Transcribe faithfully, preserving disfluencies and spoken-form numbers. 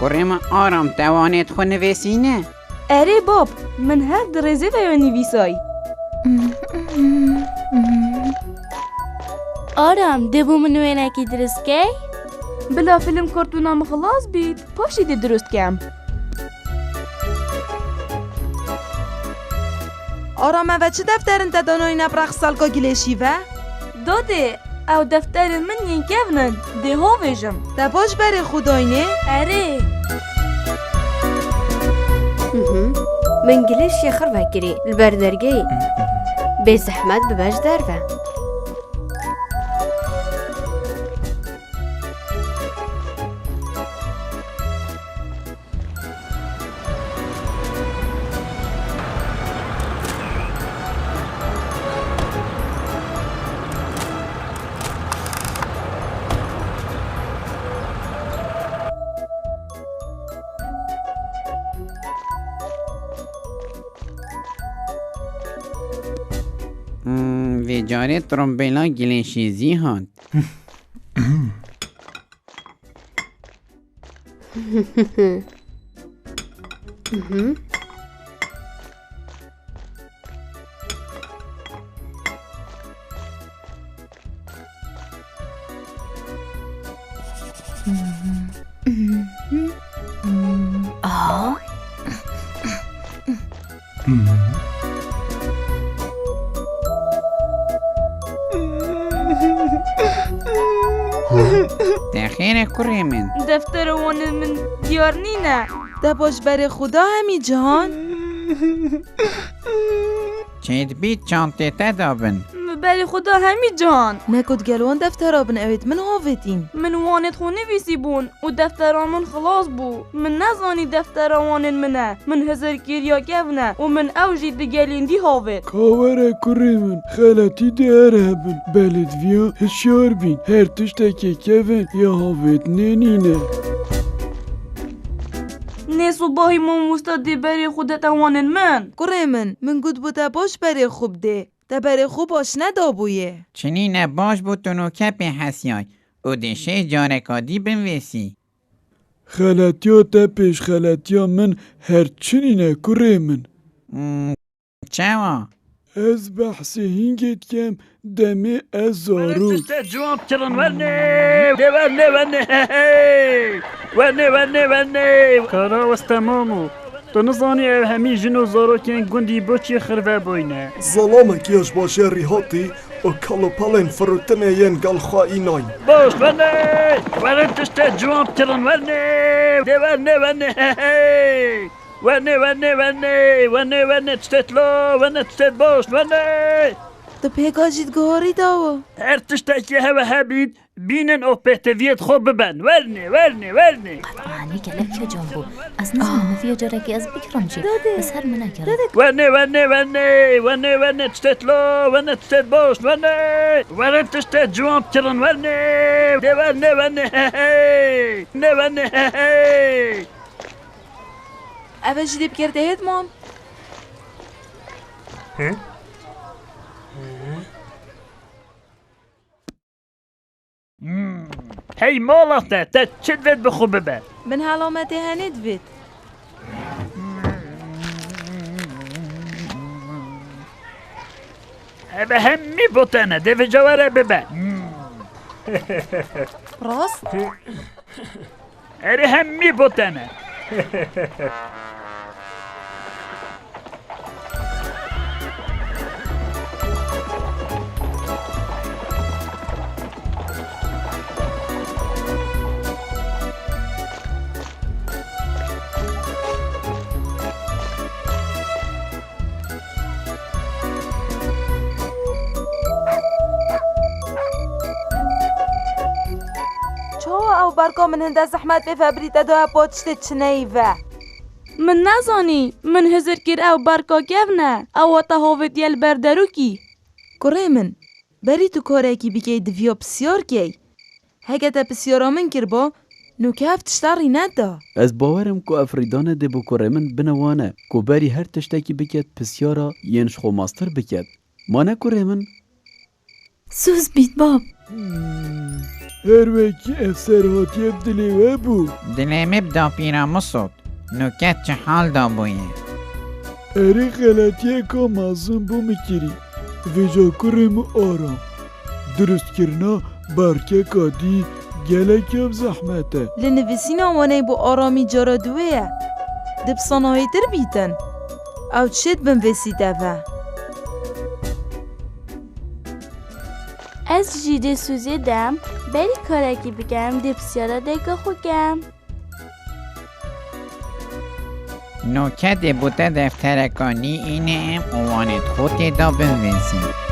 Kurê min Aram, te wanê xwe nivêsîne? Erê bab, min her di rêzê ve ya nivîsay. Aram, dê bo min wênekî dirist key? Bila fîlm kartûna min xilas bît, paşî dê dirust kem. Aram, eve çi defterin te danayîne bi rexsalka gilêşî ve? Dadê, ew defterên min yên kevn in, dê havêjim. Te baş berê xwe dayne? Erê. Mhm. Min gilêşê xir vekirî li ber dergehê. Bê zehmet bibe ji derve. Hmm, vê carê trombêla gilêşî zî hat. Mhm. Aa. Te xêr e kurê min. Deftera wanên min diyar nîne. Te baş berê xwe da hemî cihan? Çêdibî çantê te da bin. Min berê xwe da hemî cihan. Neko digel wan deftera bin ewêt min havêtîn. Min wanêt xwe nivîsî bûn. Û deftera min xilas bû. Min nezanî deftera wanên min e. Min hizir kiriya kevn e û min ew jî digelîndî havêt. Ka were kurê min, xeletî dê her hebin. Belê diviya hişyar bîn. Her tiştekê kevn ya havêtinê nîne. Nê sibahî mamosta dê berê xwe dete wanên min. Kurê min, min got bo te baş berê xwe bidê. Te berê xwe baş nedabûye. Çinîne baş bû tu nûke pê hesiyay û dê şê careka dî binvêsî. Xeletiya te pêş xeletiya min her çi nîne kurê min. Hmm, çawa? Ez behsê hîngê dikem, demê ez zarok. Tiştê ciwan kirin wernê. Dê wernê, wernê, hey, hey. Wernê, wernê, wernê. Kara wis temam û. Tu nizanî ev hemî jin û zarokên gundî boçî xirve bûyne? Zelamekî ya ji bajarî hatî û kalopelên firotinê yên gel xwe înayî. Baş, wernê! Werin tiştê ciwan kirin, wernê! Dê wernê, wernê, he, he! Wernê, wernê, wernê! Wernê, wernê, tiştê tila, wernê tiştê baş, wernê! Tu pêka jî diguhorî dawa? Her tiştekî heve hebît, bînin û pêtiviyêt xwe biben. Wernê, wernê, wernê. Qet anî gelek heyecan bû. Ez nizanim vê carekê ez bikirim jî. Dadê. Ez her min nekir. Dadê. Wernê, wernê, wernê. Wernê, wernê, tiştê tila, wernê tiştê baş, wernê. Werin tiştê ciwan bikirin, wernê. Dê wernê, wernê, he, hey. Wernê, wernê, he, hey. Eve jî dê bikerdê hêt mam. Hı? Hmm. Hey mala te, te çi divêt bi xwe bibe? Min helametê henê divêt. Eve hemî bo te ne, dê vêca were bibe. Hmm. Rast? Erê hemî bo te ne. Çawa ew berka min hinde zehmet pê ve birî te da hepo tiştê çineyî ve? Min nezanî, min hizir kir ew berka kevn e, ew wata havêtiye li ber derûkî. Kurê min, berî tu karekî bikey diviya pisyar key. Heke te pisyara min kirba, nûke ev tişta rînet da. Ez bawer im ku ev rîdane dê bo kurê min bine wane, ku berî her tiştekî biket pisyara yên ji xwe mastir biket. Ma ne kurê min? Suz bît bab. Her wekî ev serhatiye bi dilê we bû. Dilê me bi dapîra Misot. Nûke çi hal da bûye? Erê xeletiyeka mezin bû min kirî. Vêca kurê min Aram. Dirustkirina berkeka dî gelek ya bi zehmet e. Li nivîsîna wanê bo Aramî cara duwê ye. Dib sanahêtir bîtin. Ew çêt bin vê sîte ve. Ez jî dê Suzê dem, berî karekî bikem dê pisyara dayika xwe kem. Nûke dê bo te deftereka nî îne em û wanê xwe tê de binivîsî.